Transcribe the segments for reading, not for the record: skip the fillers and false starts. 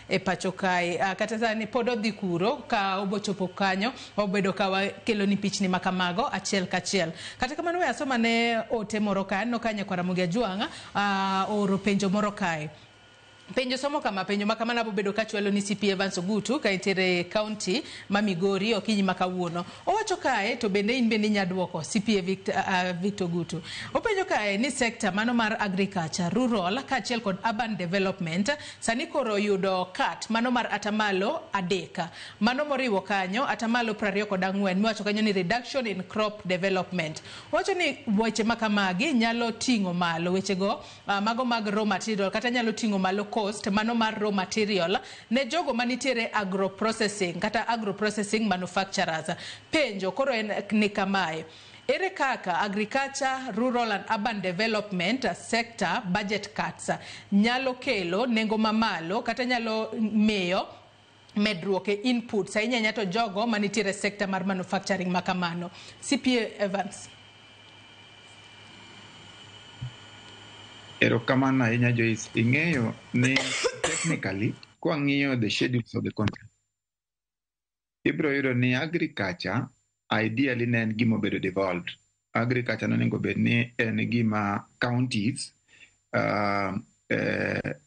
e pacho kae. Kata sani pod odhi kuro ka obochopo kanyo wabedo ka wakelo ni pichni makamago achiel kachiel. Kata kamano we asoma ne ote moro kae, aneno ka nyakwar Ramogi Ajwang' ooro penjo moro kae. Penjo somo kama, penjo ma kamano abobedo kachwalo ni CP Evans Ogutu ka entiere e county ma Migori okinyi ma kawuono. Owacho kae to bende in bende inya duoko CPA Victor Ogutu. Openjo kae ni sector mano mar agriculture, rural kaachiel kod urban development sani koro oyudo cut mano mar atamalo 3. Mano moriwo kanyo atamalo 24 miwacho kanyo ni reduction in crop development. Owacho ni weche ma kamagi nyalo ting'o malo wechego mago mag raw material kata nyalo ting'o malo cost mano mar raw material ne jogo manitiere agro processing kata agro processing manufacturers. Penjo koro en ni kamae: ere kaka agriculture, rural and urban development sector budget cuts nyalo kelo nengo mamalo kata nyalo miyo medruok e inputs ahinya ahinya to jogo manitiere sector mar manufacturing makamano? CPA Evans. Erokamano ahinya, Joyce. Ing'eyo ni technically kwang'iyo the schedules of the contract, ibiro yudo ni agriculture ideally ne en gima obedo devolved. Agriculture nonego bed ni en gima counties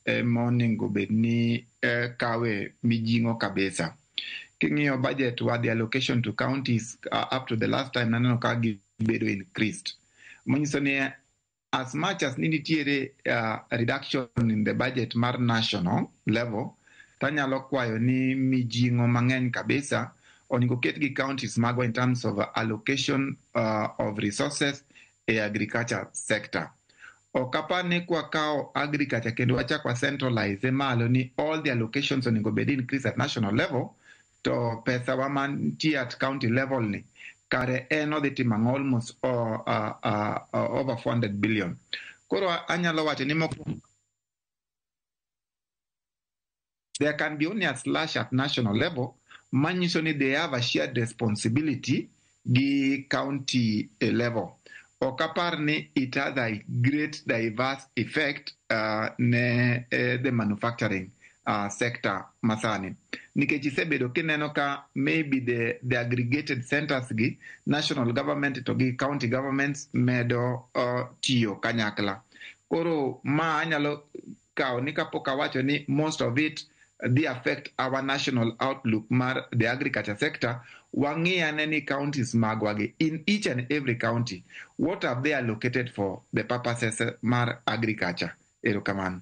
emonego bed ni kawe mijing'o kabisa. King'iyo budget wa, the allocation to counties up to the last time naneno ka gibedo increased. Manyiso ni as much as ni nitiere reduction in the budget mar national level, tanyalo kwayo ni mijing'o mang'eny kabisa onego ket gi counties magwa in terms of allocation of resources e agriculture sector. Ok apar ni kwakawo agriculture kendo wachak wa centralize malo ni all the allocations onego bed increase at national level, to pesa wa mantie at county level ni kare en odhi timo ang'o? Almost over 400 billion. Koro anyalo wacho ni mokwongo there can be only a slash at national level, manyiso ni they have a shared responsibility gi county level. Ok apar ni it has a great diverse effect ne the manufacturing sector masani, nikech isebedo kineno ka maybe the aggregated centers gi national government to gi county governments medo tiyo kanyakla. Koro ma anyalo kawo ni kapok awacho ni most of it dhi affect our national outlook mar the agriculture sector, wang'i ane ni counties magwa gi, in each and every county, what have they allocated for the purposes mar agriculture? Erokamano.